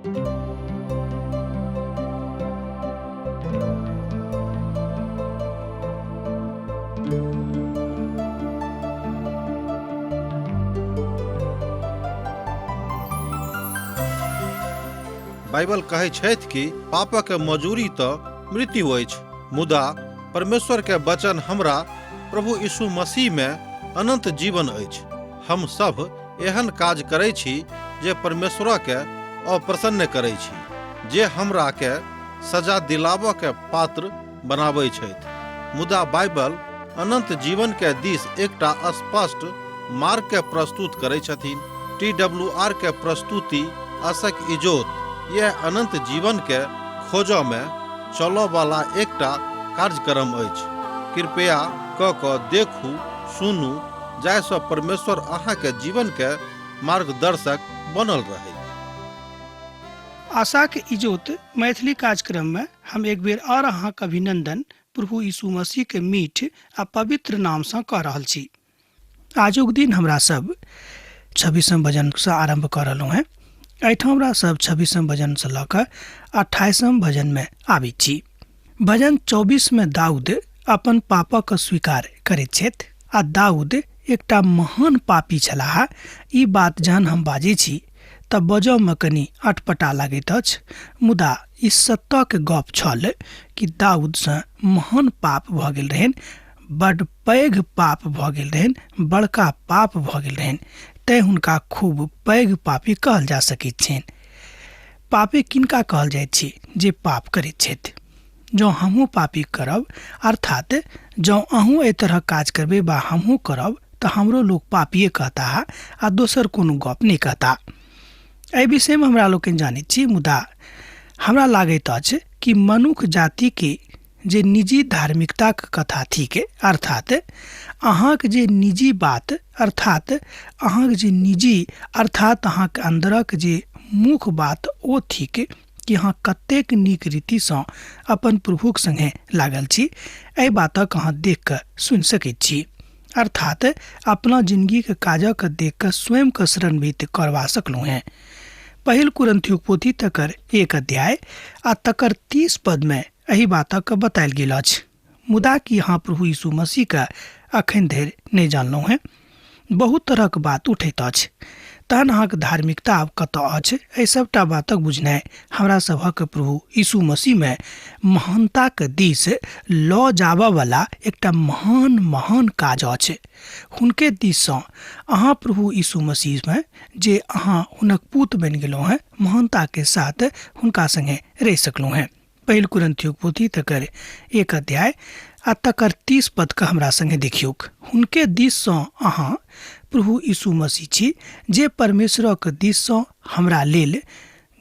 Bible कहै छथि कि पापक मजूरी तऽ मृत्यु अछि, मुदा परमेश्वर के वचन हमरा प्रभु यीशु मसीह में अनंत जीवन अछि। हम सब एहन काज करै छी जे परमेश्वर के अप्रसन्न करै छी, जे हमरा के सजा दिलाबऽ के पात्र बनाबै छथि। मुदा बाइबल अनंत जीवन के दिस एकटा स्पष्ट मार्ग के प्रस्तुत करै छथिन। टी डब्ल्यू आर के प्रस्तुति आशक इजोत यह अनंत जीवन के खोजऽ में चलऽ वाला एकटा कार्यक्रम अछि। कृपया क क देखू, सुनू, जाहिसँ परमेश्वर अहाँके जीवन के मार्गदर्शक बनल रहै। आशाक इजोत मैथिली कार्यक्रम में हम एक बेर और अहाँक अभिनंदन प्रभु यीशु मसीह के मीठ आ पवित्र नाम सँ कऽ रहल छी। आजुक दिन हमरा सब 26 भजनसँ आरम्भ कऽ रहलहुँ हेँ। एहिठाम हमरा सब 26 भजनसँ लऽ कऽ 28 भजनमे आबै छी। भजन 24 मे दाऊद अपन पापक स्वीकार करैत छथि आ दाऊद एकटा महान पापी छलाह। ई बात जहन हम बाजै छी तऽ बजऽमे कनि अटपटा लागैत अछि, मुदा ई सत्यक गप छल कि दाऊदसँ महान पाप भऽ गेल रहनि, बड्ड पैघ पाप भऽ गेल रहनि, बड़का पाप भऽ गेल रहनि, तैँ हुनका खूब पैघ पापी कहल जा सकैत छनि। पापी किनका कहल जाइत छै? जे पाप करैत छथि। जँ हमहूँ पापी करब, अर्थात जँ अहूँ एहि तरहक काज करबै वा हमहूँ करब, तऽ हमरो लोक पापिए कहताह आ दोसर कोनो गप नहि कहता। एहि विषयमे हमरा लोकनि जानैत छी, मुदा हमरा लागैत अछि कि मनुख जातिके जे निजी धार्मिकताक कथा थिक, अर्थात अहाँक जे निजी बात, अर्थात अहाँक जे निजी, अर्थात अहाँक अन्दरक जे मुख्य बात ओ थिक कि अहाँ कतेक नीक रीतिसँ अपन प्रभुक संगे लागल छी, एहि बातक अहाँ देख कऽ सुनि सकैत छी। अर्थात अपना जिंदगीक काजक देख कऽ स्वयंके शरणभीत करबा सकलहुँ हेँ। पहिल कुरन्थियुक पोथी तकर 1 अध्याय आ तकर 30 पदमे एहि बातक बतायल गेल अछि। मुदा की अहाँ प्रभु यीशु मसीहके अखन धरि नहि जानलहुँ हेँ? बहुत तरहक बात उठैत अछि। तहन अहाँक धार्मिकता आब कतऽ अछि? एहि सभटा बातक बुझनाइ हमरा सभक प्रभु यीशु मसीहमे महानताक दिस लऽ जाबऽवला एकटा महान महान काज अछि। हुनके दिससँ अहाँ प्रभु यीशु मसीहमे जे अहाँ हुनक पूत बनि गेलहुँ हेँ, महानताके साथ हुनका संगे रहि सकलहुँ हेँ। पहिल कुरन्थियोक पोथी तकर 1 अध्याय आ तकर 30 पदके हमरा संगे देखियौक। हुनके दिससँ अहाँ प्रभु यीशु मसीह छी, जे परमेश्वरक दिससँ हमरा लेल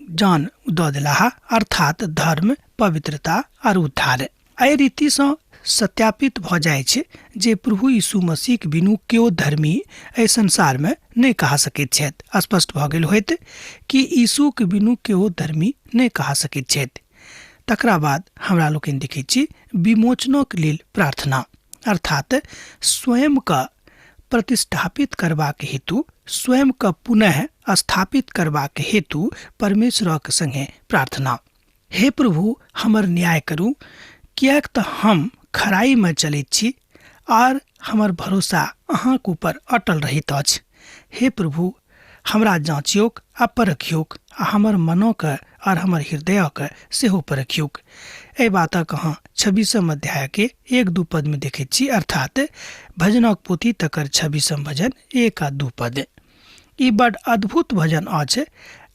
जान दऽ देलाह, अर्थात धर्म, पवित्रता आर उद्धार। एहि रीतिसँ सत्यापित भऽ जाइछ जे प्रभु यीशु मसीहक बिनु केओ धर्मी एहि संसारमे नहि कहा सकैत छथि। स्पष्ट भऽ गेल होयत कि यीशुक बिनु केओ धर्मी नहि कहा सकैत छथि। तकरा बाद हमरा लोकनि देखैत छी विमोचनक लेल प्रार्थना, अर्थात स्वयंके प्रतिष्ठापित करबाक हेतु, स्वयंके पुनः स्थापित करबाक हेतु परमेश्वरक संगे प्रार्थना। हे प्रभु, हमर न्याय करू, किएक तऽ हम खराइमे चलैत छी आर हमर भरोसा अहाँक ऊपर अटल रहैत अछि। हे प्रभु, हमरा जाँचियौक आ परखियौक आ हमर मनोके आर हमर हृदयके सेहो परखियौक। एहि बातक अहाँ 26 अध्यायके 1-2 पदमे देखैत छी, अर्थात भजनक पोथी तकर 26 भजन 1 आ 2 पद। ई बड अद्भुत भजन अछि।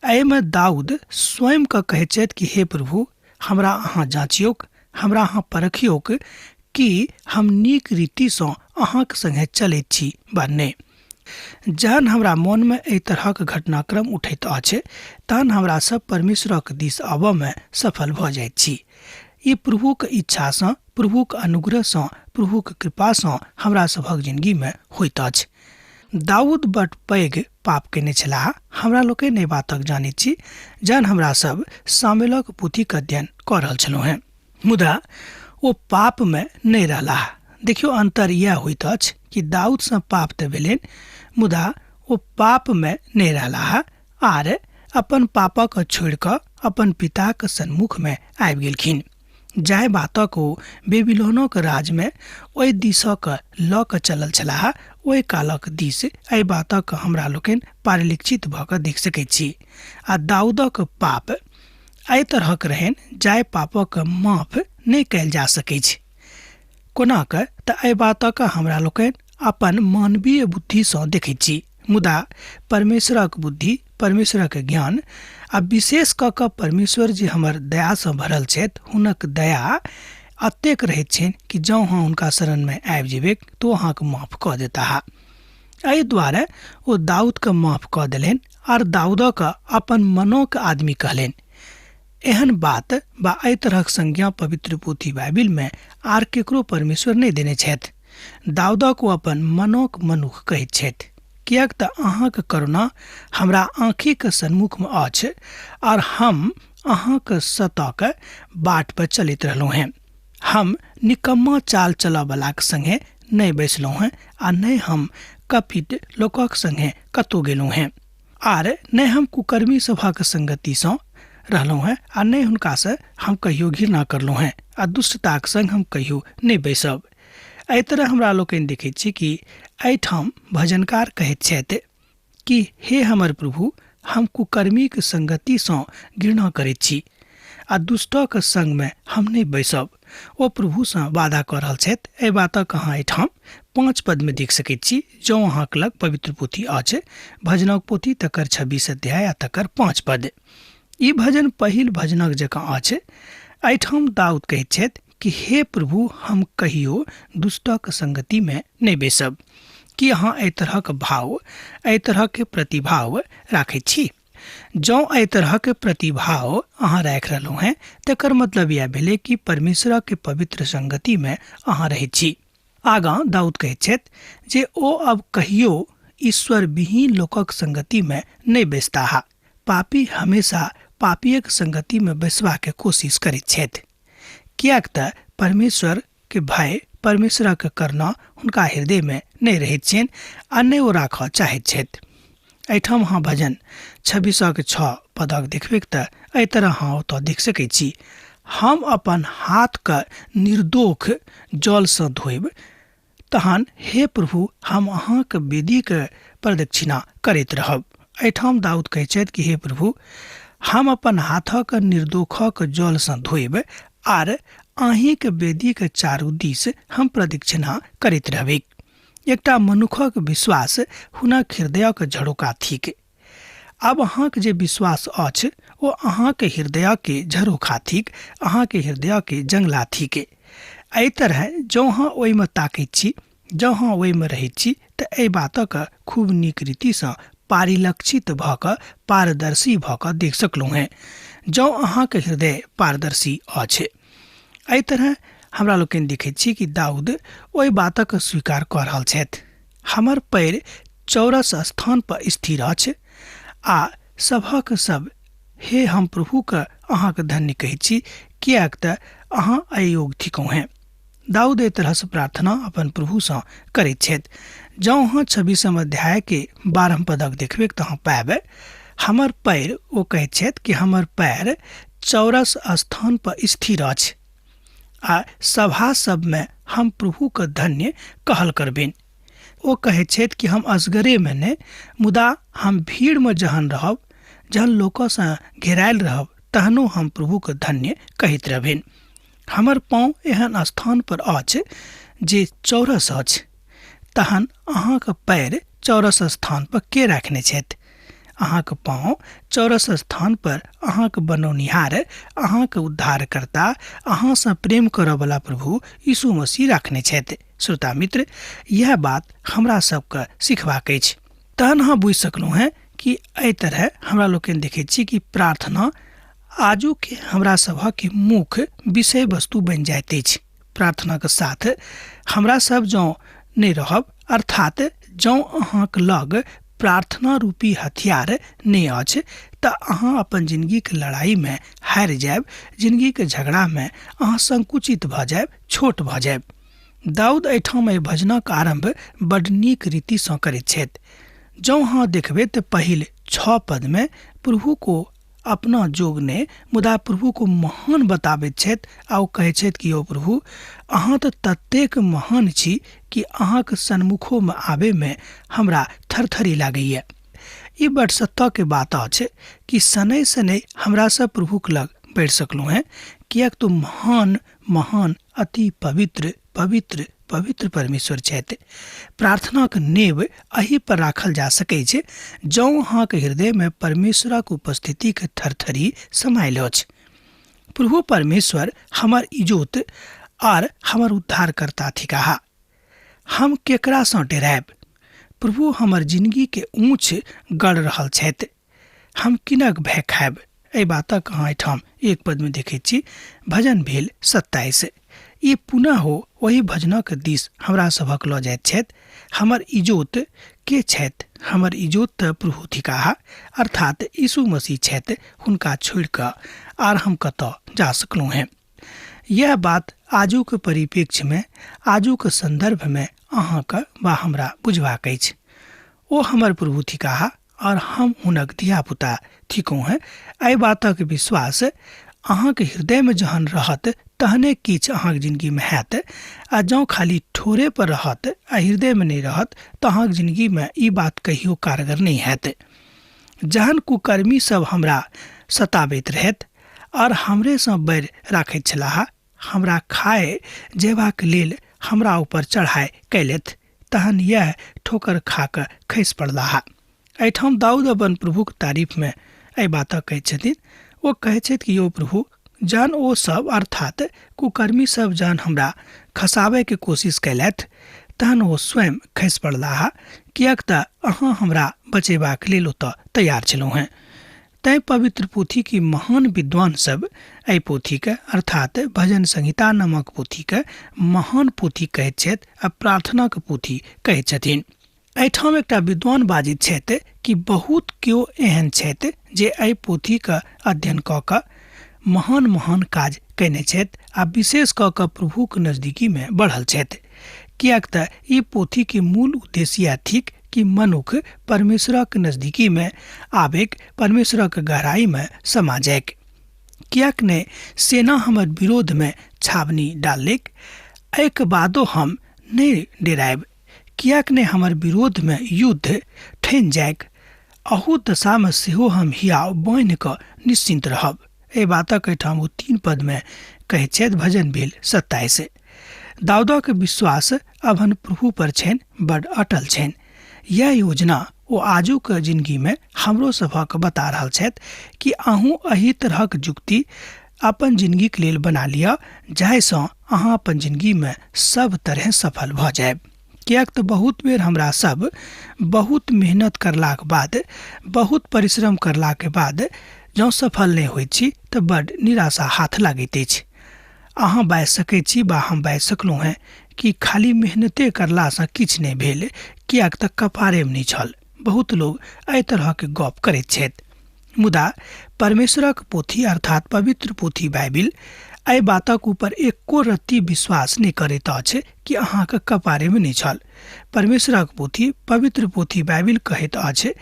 एहिमे दाऊद स्वयं के कहैत छथि कि हे प्रभु, हमरा अहाँ जाँचियौक, हमरा अहाँ परखियौक कि हम नीक रीतिसँ अहाँक संगे चलैत छी वा नहि। जहन हमरा मोनमे एहि तरहक घटनाक्रम उठैत अछि तहन हमरा सब परमेश्वरक दिस आबऽमे सफल भऽ जाइत छी। ई प्रभुक इच्छासँ, प्रभुक अनुग्रहसँ, प्रभुक कृपासँ हमरा सभक जिंदगीमे होइत अछि। दाऊद बड पैघ पाप कयने छलाह, हमरा लोकनि एहि बातक जानैत छी जहन हमरा सब सामुएलक पोथीक अध्ययन कऽ रहल छलहुँ हेँ। मुदा ओ पापमे नहि रहलाह। देखियौ, अन्तर इएह होइत अछि कि दाऊदसँ पाप तऽ भेलनि, मुदा ओ पापमे नहि रहलाह आर अपन पापक छोड़ि कऽ अपन पिताक सन्मुखमे आबि गेलखिन। जाहि बातक ओ बेबीलोनक राजमे ओहि दिशक लऽ कऽ चलल छलाह ओहि कालक दिस एहि बातक हमरा लोकनि परिलक्षित भऽ कऽ देख सकैत छी। आ दाऊदक पाप एहि तरहक रहनि जाहि पापक माफ नहि कयल जा सकैछ। कोना कऽ तऽ एहि बातक हमरा लोकनि अपन मानवीय बुद्धिसँ देखैत छी, मुदा परमेश्वरक बुद्धि, परमेश्वरक ज्ञान आ विशेष कऽ कऽ परमेश्वर जे हमर दयासँ भरल छथि हुनक दया एतेक रहैत छनि कि जँ अहाँ हुनका शरणमे आबि जेबै तऽ ओ अहाँके माफ कऽ देताह। एहि दुआरे ओ दाऊदके माफ कऽ देलनि आर दाऊदक अपन मनोके आदमी कहलनि। एहन बात बा एहि तरहक संज्ञा पवित्र पोथी बाइबिलमे आर केकरो परमेश्वर नहि देने छथि। दाऊदक ओ अपन मनोक मनुख कहैत छथि, किएक तऽ अहाँके करुणा हमरा आँखिके सन्मुखमे अछि आर हम अहाँके सतहके बाट पर चलैत रहलहुँ हेँ। हम निकम्मा चाल चलऽवलाके सङ्गे नहि बैसलहुँ हेँ आ नहि हम कपिट लोकक सङ्गे कतहु गेलहुँ हेँ आर नहि हम कुकर्मी सभक संगतिसँ रहलहुँ हेँ आ नहि हुनकासँ हम कहियो घृणा करलहुँ हेँ आ दुष्टताक सङ्ग हम कहियो नहि बैसब। एहि तरह हमरा लोकनि देखैत छी कि एहिठाम भजनकार कहैत छथि कि हे हमर प्रभु, हम कुकर्मीक संगतिसँ घृणा करैत छी आ दुष्टक संगमे हम नहि बैसब। ओ प्रभुसँ वादा कऽ रहल छथि। एहि बातक अहाँ एहिठाम 5 पदमे देख सकैत छी। जँ अहाँक लग पवित्र पोथी अछि, भजनक पोथी, तकर 26 अध्याय आ तकर 5 पद। ई भजन पहिल भजनक जकाँ अछि। एहिठाम दाऊद कहैत छथि कि हे प्रभु, हम कहियो दुष्टक संगतिमे नहि बैसब। की अहाँ एहि तरहक भाव, एहि तरहक प्रतिभाव राखैत छी? जँ एहि तरहक प्रतिभाव अहाँ राखि रहलहुँ हेँ तकर मतलब इएह भेलै कि परमेश्वरक पवित्र संगतिमे अहाँ रहैत छी। आगाँ दाऊद कहैत छथि जे ओ अब कहियो ईश्वर विहीन लोकक संगतिमे नहि बैसताह। पापी हमेशा पापियक संगतिमे बैसबाके कोशिश करैत छथि, किएक तऽ परमेश्वर के भय, परमेश्वरक करुणा हुनका हृदयमे नहि रहैत छनि आ नहि ओ राखऽ चाहैत छथि। एहिठाम अहाँ भजन 26:6 पदक देखबैक तऽ एहि तरह अहाँ ओतऽ देख सकैत छी, हम अपन हाथके निर्दोष जलसँ धोइब, तहन हे प्रभु हम अहाँके वेदीके प्रदक्षिणा करैत रहब। एहिठाम दाऊद कहैत छथि कि हे प्रभु, हम अपन हाथक निर्दोषक जलसँ धोइब आर अहीँके वेदीके चारू दिस हम प्रदक्षिणा करैत रहबै। एकटा मनुखक विश्वास हुनक हृदयक झरोका थिक। आब अहाँके जे विश्वास अछि ओ अहाँके हृदयके झरोखा थिक, अहाँके हृदयके जंगला थिक। एहि तरह जँ अहाँ ओहिमे ताकैत छी, जँ अहाँ ओहिमे रहैत छी तऽ एहि बातक खूब नीक रीतिसँ पारिलक्षित भऽ कऽ, पारदर्शी भऽ कऽ देख सकलहुँ हेँ, जँ अहाँके हृदय पारदर्शी अछि। एहि तरह हमरा लोकनि देखैत छी कि दाऊद ओहि बातक स्वीकार कऽ रहल छथि। हमर पैर चौरस स्थान पर स्थिर अछि आ सभक सब हे हम प्रभुके अहाँके धन्य कहैत छी, किएक तऽ अहाँ अयोग्य थिकहुँ हेँ। दाऊद एहि तरहसँ प्रार्थना अपन प्रभुसँ करैत छथि। जँ अहाँ 26 अध्यायके 12 पदक देखबै तऽ अहाँ पायब, हमर पैर, ओ कहैत छथि कि हमर पैर चौरस स्थान पर स्थिर अछि आ सभा सबमे हम प्रभुके धन्य कहल करबनि। ओ कहैत छथि कि हम असगरेमे नहि, मुदा हम भीड़मे जहन रहब, जहन लोकसँ घेरायल रहब, तहनो हम प्रभुके धन्य कहैत रहबनि। हमर पाँव एहन स्थान पर अछि जे चौरस अछि, तहन अहाँके पैर चौरस स्थान पर के राखने छथि? अहाँके पाँव चौरस स्थान पर अहाँके बनौनिहार, अहाँके उद्धारकर्ता, अहाँसँ प्रेम करऽवला प्रभु यीशु मसीह राखने छथि। श्रोता मित्र, यह बात हमरा सबके सिखबाक अछि। तहन अहाँ बुझि सकलहुँ हेँ कि एहि तरह हमरा लोकनि देखैत छी कि प्रार्थना आजुके हमरा सभक मुख्य विषय वस्तु बनि जाइत अछि। प्रार्थनाके साथ हमरा सब जँ नहि रहब, अर्थात जँ अहाँके लग प्रार्थना रूपी हथियार नहि अछि, तऽ अहाँ अपन जिंदगीके लड़ाईमे हारि जायब, जिंदगीके झगड़ामे अहाँ संकुचित भऽ जायब, छोट भऽ जायब। दाऊद एहिठाम एहि भजनक आरम्भ बड नीक रीतिसँ करैत छथि। जँ अहाँ देखबै तऽ पहिल 6 पद में प्रभु को अपना जोग ने मुदा प्रभु को महान बताबैत छथि आ ओ कहै छथि कि यौ प्रभु, अहाँ तऽ ततेक महान छी कि अहाँके सन्मुखोमे आबैमे हमरा थरथरी लागैए। ई बड सत्य के बात अछि कि शनै शनै हमरा सब प्रभुक लग बढ़ि सकलहुँ हेँ, किएक तऽ महान महान अति पवित्र पवित्र पवित्र परमेश्वर छथि। प्रार्थनाक नेव एहि पर राखल जा सकै छै जँ अहाँके हृदयमे परमेश्वरक उपस्थितिके थरथरी समायल अछि। प्रभु परमेश्वर हमर इजोत आर हमर उद्धारकर्ता थिकाह, हम केकरासँ डेरायब? प्रभु हमर जिंदगी के ऊँच गढ़ रहल छथि, हम किनक भय खायब? एहि बातक अहाँ एहिठाम 1 पद में देखैत छी। भजन भेल 27। ई पुनः हो ओहि भजनक दिस हमरा सभक लऽ जाइत छथि। हमर इजोत के छथि? हमर इजोत तऽ प्रभु थिकाह, अर्थात यीशु मसीह छथि। हुनका छोड़ि कऽ आर हम कतऽ जा सकलहुँ हेँ? यह बात आजुक परिप्रेक्ष्य में, आजुक संदर्भ में अहाँके वा हमरा बुझबाक अछि। ओ हमर प्रभु थिकाह और हम हुनक धियापुता थिकहुँ हेँ। एहि बातक विश्वास अहाँके हृदयमे जहन रहत तहने किछु अहाँके जिंदगीमे हैत, आ जँ खाली ठोरे पर रहत आ हृदयमे नहि रहत तऽ अहाँके जिंदगीमे ई बात कहियो कारगर नहि हैत। जहन कुकर्मी सब हमरा सताबैत रहैत और हमरेसँ बैर राखैत छलाह, हमरा खाए जेबाक लेल हमरा ऊपर चढ़ाइ कयलथि, तहन यैह ठोकर खा कऽ खसि पड़लाह। एहिठाम दाऊद अपन प्रभुक तारीफमे एहि बातक कहैत छथिन। ओ कहैत छथि कि यौ प्रभु, जहन ओ सब अर्थात कुकर्मी सब जहन हमरा खसाबयके कोशिश कयलथि तहन ओ स्वयं खसि पड़लाह, किएक तऽ अहाँ हमरा बचेबाक लेल ओतऽ तैयार छलहुँ हेँ। तैं पवित्र पोथी के महान विद्वान सब एहि पोथीके अर्थात भजन संहिता नामक पोथीके महान पोथी कहैत छथि आ प्रार्थनाक पोथी कहैत छथिन। एहिठाम एकटा विद्वान बाजैत छथि कि बहुत केओ एहन छथि जे एहि पोथीके अध्ययन कऽ कऽ महान महान काज कयने छथि आ विशेष कऽ कऽ प्रभुक नजदीकीमे बढ़ल छथि, किएक तऽ ई पोथीके मूल उद्देश्य इएह थिक कि मनुख परमेश्वरक नजदीकीमे आबैक, परमेश्वरक गहराईमे समा जाइक। किएक ने सेना हमर विरोधमे छावनी डाललक, एहिके बादो हम नहि डेरायब। किएक ने हमर विरोधमे युद्ध ठानि जाइक, अहू दशामे सेहो हम हियाव बान्हि कऽ निश्चिन्त रहब। एहि बातक एहिठाम ओ 3 पदमे कहैत छथि। भजन भेल 27। दाऊदक विश्वास अभन प्रभु पर छनि, बड अटल छनि। यह योजना ओ आजुक जिंदगीमे हमरो सभक बता रहल छथि कि अहूँ एहि तरहक जुक्ति अपन जिंदगीक लेल बना लिअ जाहिसँ अहाँ अपन जिंदगीमे सब तरहे सफल भऽ जायब। किएक तऽ बहुत बेर हमरा सब बहुत मेहनत करलाक बाद, बहुत परिश्रम करलाके बाद जँ सफल नहि होइत छी तऽ बड निराशा हाथ लागैत अछि। अहाँ बाजि सकै छी वा हम बाजि सकलहुँ हेँ कि खाली मेहनते करलासँ किछु नहि भेल, किएक तऽ कपारेमे नहि छल। बहुत लोग एहि तरहके गप करैत छथि, मुदा परमेश्वरक पोथी अर्थात पवित्र पोथी बाइबिल एहि बातक ऊपर एको रत्ती विश्वास नहि करैत अछि कि अहाँके कपारेमे नहि छल। परमेश्वरक पोथी पवित्र पोथी बाइबिल कहैत अछि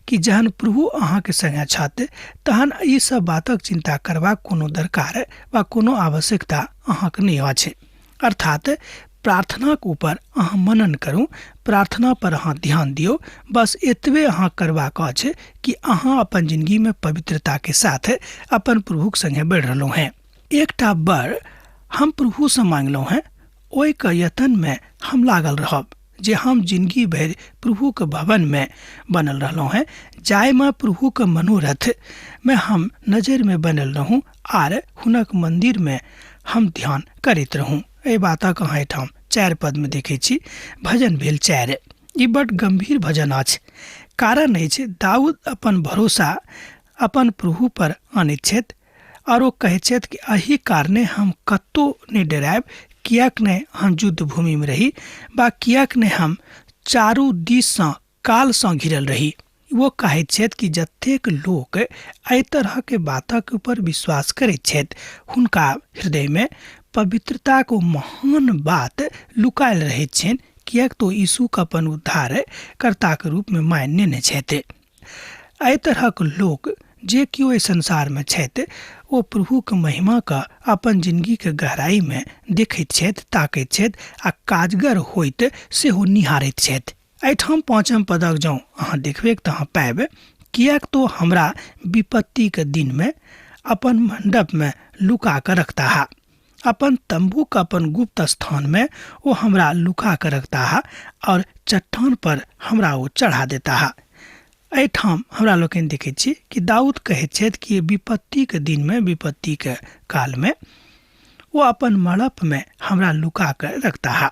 कि जहन प्रभु अहाँके संगे छथि तहन ई सब बातक चिंता करबाक कोनो दरकार वा कोनो आवश्यकता अहाँके नहि अछि। अर्थात प्रार्थनाक ऊपर अहाँ मनन करू, प्रार्थना पर अहाँ ध्यान दियौ, बस एतबे अहाँ करबाक अछि कि अहाँ अपन जिंदगी में पवित्रता के साथ अपन प्रभुक संगे बढ़ि रहलहुँ हेँ। एकटा बर हम प्रभुसँ मांगलहुँ हेँ, ओहिके यतनमे हम लागल रहब जे हम जिंदगी भरि प्रभुके भवनमे बनल रहलहुँ हेँ, जाहिमे प्रभुके मनोरथ में हम नजरिमे बनल रहूँ आर हुनक मन्दिरमे हम ध्यान करैत रहूँ। एहि बातक अहाँ एहिठाम 4 पदमे देखै छी। भजन भेल 4। ई बड गंभीर भजन अछि। कारण अछि दाऊद अपन भरोसा अपन प्रभु पर आनैत छथि और ओ कहैत छथि कि एहि कारणे हम कतौ नहि डरायब, किएक नहि हम युद्ध भूमिमे रही वा किएक नहि हम चारू दिससँ कालसँ घिरल रही। वो कहैत छथि कि जतेक लोक एहि तरहके बातक ऊपर विश्वास करैत छथि हुनका हृदयमे पवित्रताक ओ महान बात लुकायल रहैत छनि, किएक तो यीशुके अपन उद्धारकर्ताके रूपमे मानि नेने छथि। एहि तरहक लोक जे केओ एहि संसारमे छथि ओ प्रभुके महिमाके अपन जिनगीके गहराइमे देखैत छथि, ताकैत छथि आ काजगर होइत सेहो निहारैत छथि। एहिठाम 5 पदक जँ अहाँ देखबै तऽ अहाँ पायब, किएक तो हमरा विपत्तिके दिनमे अपन मंडपमे लुका कऽ रखता, अपन तंबूके अपन गुप्त स्थानमे ओ हमरा लुका कऽ रखता और चट्टान पर हमरा ओ चढ़ा देता। एहिठाम हमरा लोकनि देखैत छी कि दाऊद कहैत छथि कि विपत्तिके दिनमे, विपत्तिके कालमे ओ अपन मड़पमे हमरा लुका कऽ रखता।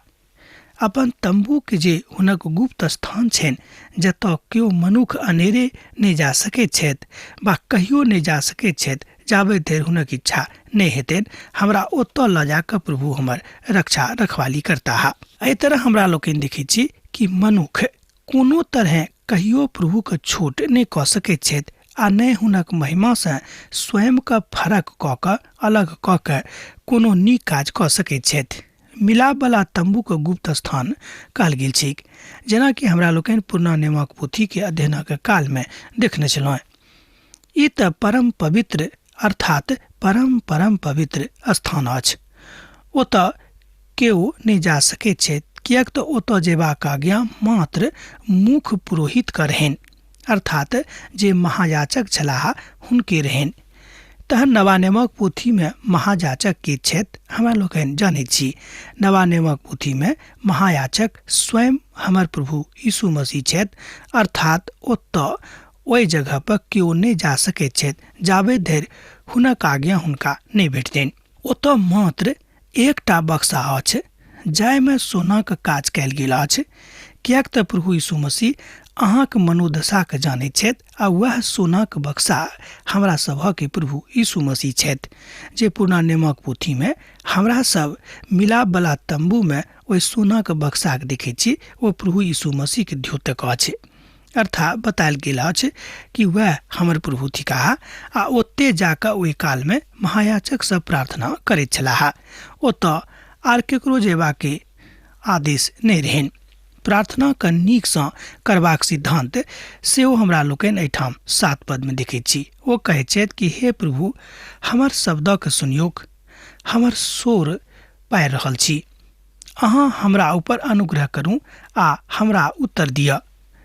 अपन तंबूके जे हुनक गुप्त स्थान छनि, जतऽ केओ मनुख अनेरे नहि जा सकैत छथि वा कहियो नहि जा सकैत छथि जाबे धरि हुनक इच्छा नहि हेतनि, हमरा ओतऽ लऽ जाकऽ प्रभु हमर रक्षा रखवाली करताह। एहि तरह हमरा लोकनि देखैत छी कि मनुख कोनो तरहे कहियो प्रभुके छोट नहि कऽ सकैत छथि आ नहि हुनक महिमासँ स्वयंके फरक कऽ कऽ अलग कऽ कऽ कोनो नीक काज कऽ सकैत छथि। मिलापवला तम्बूके गुप्त स्थान कहल गेल छैक, जेनाकि हमरा लोकनि पुरना नियमक पोथीके अध्ययनक कालमे देखने छलहुँ। ई तऽ परम पवित्र अर्थात परम परम पवित्र स्थान अछि। ओतऽ केओ नहि जा सकैत छथि, किएक तऽ ओतऽ जेबाक आज्ञा मात्र मुख्य पुरोहित के रहनि, अर्थात जे महायाचक छलाह हुनके रहनि। तहन नवा नियमक पोथीमे महायाचक के छथि हमरा लोकनि जानैत छी। नवा नियमक पोथीमे महायाचक स्वयं हमर प्रभु यीशु मसीह छथि, अर्थात ओतऽ ओहि जगह पर केओ नहि जा सकैत छथि जाबे धरि हुनक आज्ञा हुनका नहि भेटतनि। ओतऽ मात्र एकटा बक्सा अछि जाहिमे सोनाक काज कयल गेल अछि, किएक तऽ प्रभु यीशु मसीह अहाँक मनोदशाके जानैत छथि आ वएह सोनाक बक्सा हमरा सभके प्रभु यीशु मसीह छथि, जे पुरना नियमक पोथीमे हमरा सब मिलापवला तम्बूमे ओहि सोनाक बक्साके देखैत छी, ओ प्रभु यीशु मसीहके द्योतक अछि। अर्थात बतायल गेल अछि कि वएह हमर प्रभु थिकाह आ ओते जाकऽ ओहि कालमे महायाचक सब प्रार्थना करैत छलाह। ओतऽ आर केकरो जेबाके आदेश नहि रहनि। प्रार्थनाके नीकसँ करबाक सिद्धांत सेहो हमरा लोकनि एहिठाम 7 पदमे देखैत छी। ओ कहैत छथि कि हे प्रभु, हमर शब्दके सुनियौक, हमर शोर पारि रहल छी, अहाँ हमरा ऊपर अनुग्रह करू आ हमरा उत्तर दिअ।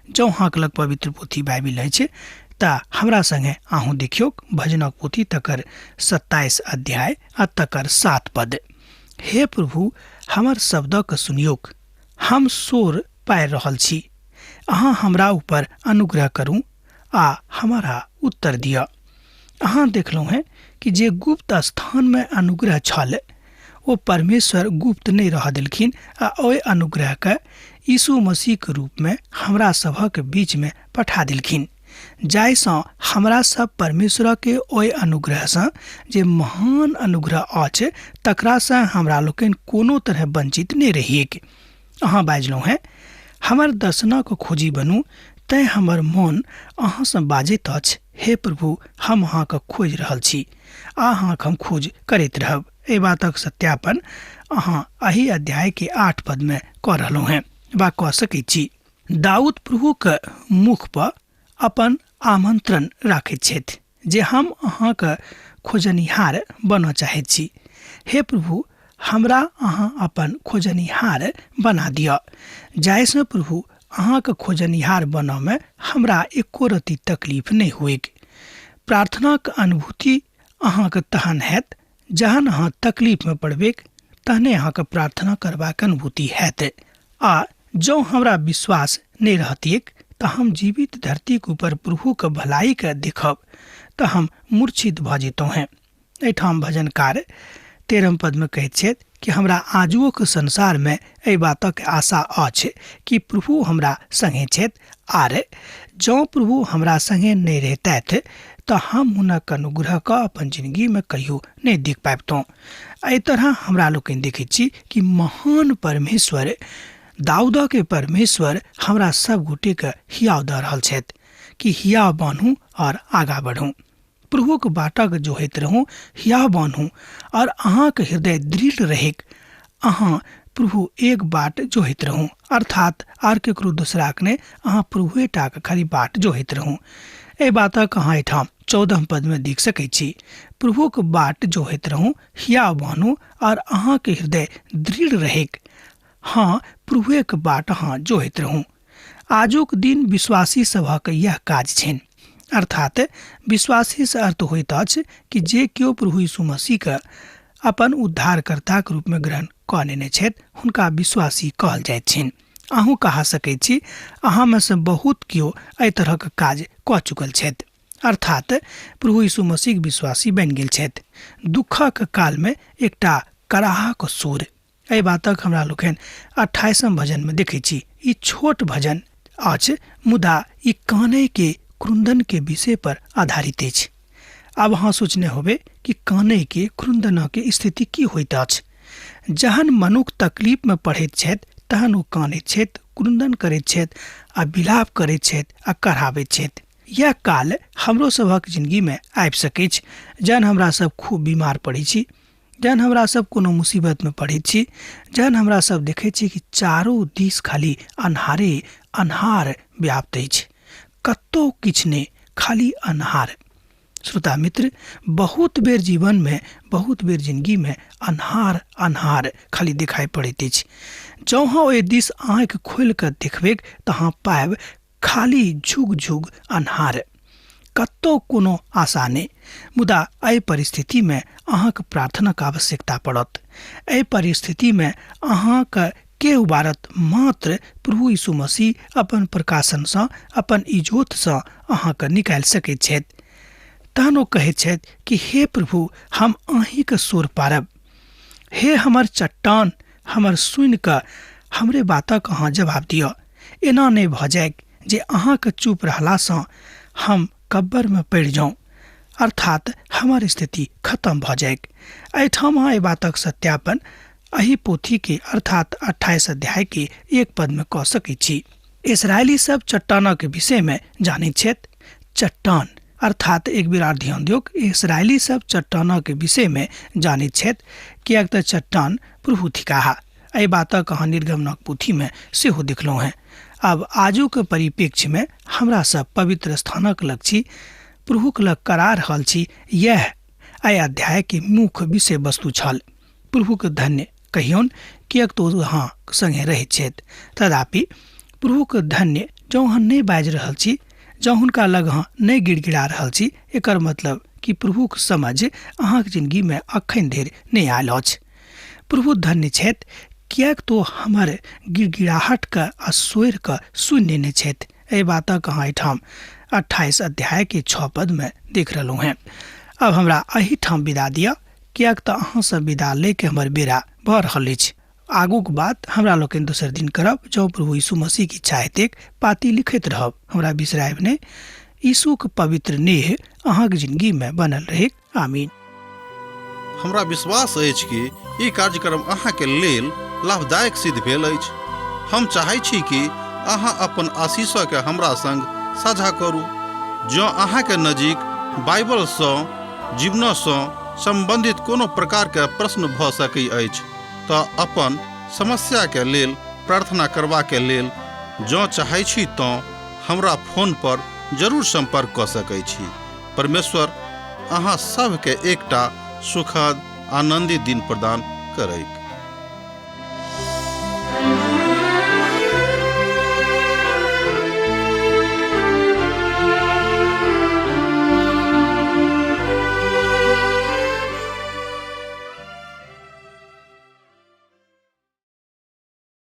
जँ अहाँके लग पवित्र पोथी बाइबिल अछि तऽ हमरा संगे अहूँ देखियौक भजनक पोथी तकर 27 अध्याय आ तकर 7 पद। हे प्रभु, हमर शब्दके सुनियौक, हम शोर पारि रहल छी, अहाँ हमरा ऊपर अनुग्रह करू आ हमरा उत्तर दिअ। अहाँ देखलहुँ हेँ कि जे गुप्त स्थानमे अनुग्रह छल ओ परमेश्वर गुप्त नहि रह देलखिन आ ओहि अनुग्रहके यीशु मसीहके रूपमे हमरा सभक बीचमे पठा देलखिन, जाहिसँ हमरा सब परमेश्वरके ओहि अनुग्रहसँ जे महान अनुग्रह अछि तकरासँ हमरा लोकनि कोनो तरह वंचित नहि रहिएक। अहाँ बाजलहुँ हेँ, हमर दर्शनक खोजी बनू, तैँ हमर मोन अहाँसँ बाजैत अछि, हे प्रभु, हम अहाँके खोजि रहल छी आ अहाँके हम खोज करैत रहब। एहि बातक सत्यापन अहाँ एहि अध्याय के 8 पद में कऽ रहलहुँ हेँ वा कऽ सकैत छी। दाऊद प्रभुके मुख पर अपन आमंत्रण राखैत छथि जे हम अहाँके खोजनिहार बनऽ चाहैत छी। हे प्रभु, हमरा अहाँ अपन खोजनिहार बना दिअ, जाहिसँ प्रभु अहाँके खोजनिहार बनऽमे हमरा एको रत्ती तकलीफ नहि होइक। प्रार्थनाक अनुभूति अहाँके तहन हैत जहन अहाँ तकलीफमे पड़बेक, तहने अहाँके प्रार्थना करबाक अनुभूति हैत। आ जँ हमरा विश्वास नहि रहतिक तऽ हम जीवित धरतीक ऊपर प्रभुके भलाइके देखब तऽ हम मूर्छित भऽ जैतहुँ हेँ। एहिठाम भजनकार 13 पदमे कहैत छथि कि हमरा आजुओक संसारमे एहि बातक आशा अछि कि प्रभु हमरा संगे छथि, आर जँ प्रभु हमरा संगे नहि रहितथि तऽ हम हुनक अनुग्रहके अपन जिनगीमे कहियो नहि देख पाबितहुँ। एहि तरह हमरा लोकनि देखैत छी कि महान परमेश्वर, दाऊदके परमेश्वर हमरा सब गोटेके हियाव दऽ रहल छथि कि हियाव बान्हू और आगाँ बढ़ू, प्रभुक बाटक जोहैत रहू, हियाव बान्हू और अहाँके हृदय दृढ़ रहेक, अहाँ प्रभु एक बाट जोहैत रहू, अर्थात आर केकरो दोसराक नहि, अहाँ प्रभुए टाके खाली बाट जोहैत रहू। एहि बातक अहाँ एहिठाम 14 पदमे देख सकैत छी। प्रभुक बाट जोहैत रहू, हियाव बान्हू और अहाँके हृदय दृढ़ रहेक। हाँ, प्रभुएक बाट अहाँ जोहैत रहू। आजुक दिन विश्वासी सभक यह काज छनि। अर्थात विश्वासी से अर्थ होइत अछि कि जे केओ प्रभु यीशु मसीहके अपन उद्धारकर्ताक रूपमे ग्रहण कऽ नेने छथि हुनका विश्वासी कहल जाइत छनि। अहूँ कहा सकैत छी, अहाँमे सँ बहुत केओ एहि तरहक काज कऽ चुकल छथि, अर्थात प्रभु यीशु मसीहक विश्वासी बनि गेल छथि। दुःखक कालमे एकटा कराहक स्वर, एहि बातक हमरा लोकनि 28म भजनमे देखै छी। ई छोट भजन अछि मुदा ई कानैके क्रन्दनके विषय पर आधारित अछि। आब अहाँ सोचने होबै कि कानैके क्रन्दनके स्थिति की होइत अछि। जहन मनुख तकलीफमे पढ़ैत छथि तहन ओ कानैत छथि, क्रन्दन करैत छथि आ विलाप करैत छथि आ कढ़ाबैत छथि। यह काल हमरो सभक जिंदगीमे आबि सकैछ जहन हमरा सब खूब बीमार पड़ै छी, जहन हमरा सब कोनो मुसीबतमे पड़ैत छी, जहन हमरा सब देखै छी कि चारू दिस खाली अन्हारे अन्हार व्याप्त अछि, कतौ किछु नहि, खाली अन्हार। श्रोता मित्र, बहुत बेर जीवनमे, बहुत बेर जिंदगीमे अन्हार अन्हार खाली देखाइ पड़ैत अछि। जँ अहाँ ओहि दिस आँखि खोलि कऽ देखबैक तऽ अहाँ पायब खाली झुग झुग अन्हार, कतौ कोनो आशा नहि। मुदा एहि परिस्थितिमे अहाँके प्रार्थनाक आवश्यकता पड़त। एहि परिस्थितिमे अहाँके के उबारत? मात्र प्रभु यीशु मसीह अपन प्रकाशनसँ, अपन इजोतसँ अहाँके निकालि सकैत छथि। तहन ओ कहैत छथि कि हे प्रभु, हम अहीँके सोर पारब, हे हमर चट्टान, हमर सुनि कऽ हमरे बातक अहाँ जवाब दिअ। एना नहि भऽ जाय जे अहाँके चुप रहलासँ हम कब्बरमे पड़ि जाउँ, अर्थात हमर स्थिति खत्म भऽ जाइक। एहिठाम अहाँ एहि बातक सत्यापन एहि पोथीके अर्थात 28 अध्यायके 1 पदमे कऽ सकैत छी। इसराइली सब चट्टानक विषयमे जानैत छथि। चट्टान अर्थात एक बेर आर ध्यान दियौक, इसराइली सब चट्टानक विषयमे जानैत छथि, किएक तऽ चट्टान प्रभु थिकाह। एहि बातक अहाँ निर्गमनक पोथीमे सेहो देखलहुँ हेँ। आब आजुक परिप्रेक्ष्यमे हमरा सब पवित्र स्थानक लग छी, प्रभुक लग करा रहल छी। यैह एहि अध्यायके मुख्य विषय वस्तु छल। प्रभुक धन्य कहियौन, किएक तऽ ओ अहाँ संगे रहैत छथि। तदापि प्रभुक धन्य जँ अहाँ नहि बाजि रहल छी, जँ हुनका लग अहाँ नहि गिड़गिड़ा रहल छी, एकर मतलब कि प्रभुक समझ अहाँक जिंदगीमे अखन धरि नहि आयल अछि। प्रभु धन्य छथि, किएक तो हमर गिड़गिड़ाहटके आ स्वरके सुनि नेने छथि। एहि बातक अहाँ एहिठाम 28 अध्यायके 6 पदमे देख रहलहुँ हेँ। आब हमरा एहिठाम विदा दिअ, किएक तऽ अहाँसँ विदा लैके हमर बेरा भऽ रहल अछि। आगूक बात हमरा लोकनि दोसर दिन करब, जँ प्रभु यीशु मसीहक इच्छा हेतैक। पाती लिखैत रहब, हमरा बिसरायब नहि। यीशुक पवित्र नेह अहाँक जिंदगीमे बनल रहैक। आमीन। हमरा विश्वास अछि कि ई कार्यक्रम अहाँके लेल लाभदायक सिद्ध भेल अछि। हम चाहै छी कि अहाँ अपन आशीषके हमरा संग साझा करू। जँ अहाँके नजीक बाइबलसँ जीवनसँ सम्बन्धित कोनो प्रकारके प्रश्न भऽ सकै अछि तऽ अपन समस्याके लेल प्रार्थना करबाके लेल जँ चाहै छी तँ हमरा फोन पर जरूर सम्पर्क कऽ सकै छी। परमेश्वर अहाँ सभके एकटा सुखद आनन्दित दिन प्रदान करैक।